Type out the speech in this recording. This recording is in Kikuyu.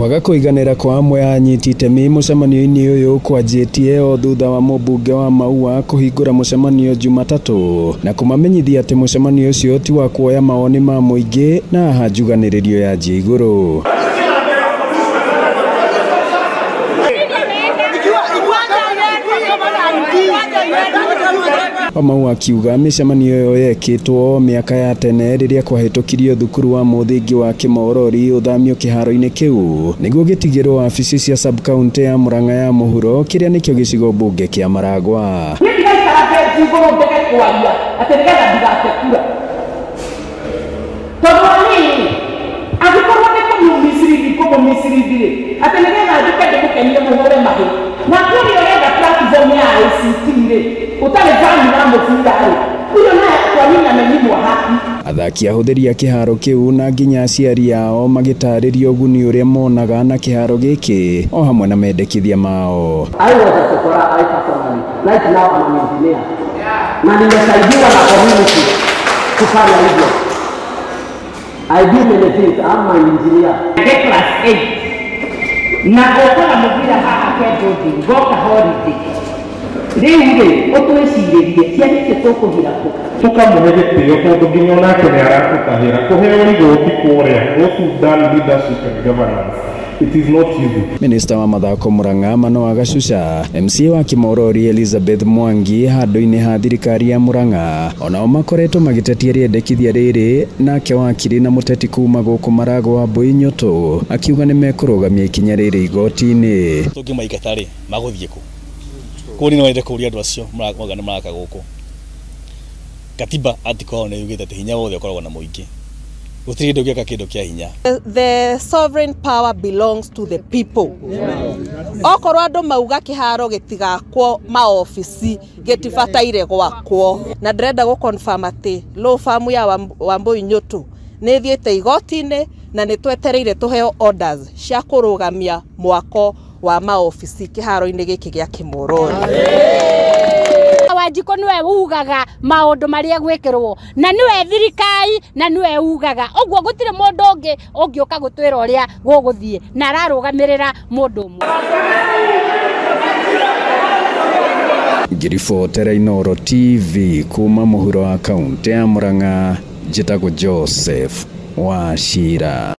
Kwaga kũiganĩra kwa amwe a anyiti itemi mũcemanio-inĩ ũyũ kwanjĩtie o thutha wa mũmbunge wa Maua kũhingũra mũcemanio Jumatatũ na kũmamenyithia atĩ mũcemanio ũcio ti wa kuoya mawoni ma mũingĩ na haha njuganĩrĩrio yanjia igũrũ. Wamau akiuga mĩcemanio ĩyo yekĩtwo mĩaka ya tene rĩrĩa kwahĩtũkirio thukuru wa mũthingi wa Kĩmorori ũthamio kĩharo-inĩ kĩu nĩguo gĩtigĩrwo wabici cia sub-county ya Murang'a ya mũhuro kĩrĩa nĩkĩo gĩcigo mbunge kĩa Maragwa. Athaki ahũthĩri a kĩharo kĩu na nginya aciari ao magĩtarĩrio ũguni ũrĩa monaga na kĩharo gĩkĩ o hamwe na mendekithia mao. I was a chokora, I personally. Right now I'm an engineer. Na nimesaidiwa na community kufanya hivyo. I do many things. I'm an engineer. Class 8. Na goka mũbira haha Kembũthi, goka holiday. Rĩu rĩ, ũtwĩcirĩrie ciana icio tũkũhira kũ? Tũkamũhe gĩtĩo tondũ nginya onake nĩ aratũtahĩra kũheo igoti kũrĩa those who've done leadership and governance. It is not easy. Minister wa mathako Murang'a Manoah Gacuca, MCA wa Kimorori Elizabeth Mwangi handũ-inĩ ha thirikari ya Murang'a onao makoretwo magĩtetia rĩendekithia rĩrĩ, nake wakiri na mũteti kuma gũkũ Maragwa Wambui Nyũtũ akiuga nĩ mekũrũgamia ikinya rĩrĩ igoti-inĩ. Tũngĩmaingata rĩ magũthiĩ kũ? Kũu no wende kũũria andũ acio marauga nĩ maraka gũkũ. Katiba article nĩ yugĩte atĩ hinya wothe ũkoragwo na mũingĩ. Gũtirĩ kĩndũ gĩaka kĩndũ kĩa hinya. The sovereign power belongs to the people. Okorwo andũ mauga kĩharo gĩtigakwo maobici gĩtibataire gwakwo, na ndĩrenda gũ confirm atĩ law firm ya Wambui Nyũtũ nĩ ĩthiĩte igoti-inĩ na nĩ twetereire tũheo orders cia kũrũgamia mwako wa maobici kĩharo-inĩ gĩkĩ gĩa Kĩmorori. Wanjikũ niwe ugaga maũndũ marĩa gwĩkĩrwo na niwe thirikari na niwe ugaga ũguo gũtirĩ mũndũ ũngĩ ũngĩũka gũtwĩra ũrĩa gũgũthiĩ na ararũgamĩrĩra mũndũ ũmwe. Ngĩribotera Inooro TV kuma mũhuro wa kaũntĩ ya Murang'a, njĩtagwo Joseph Wachira.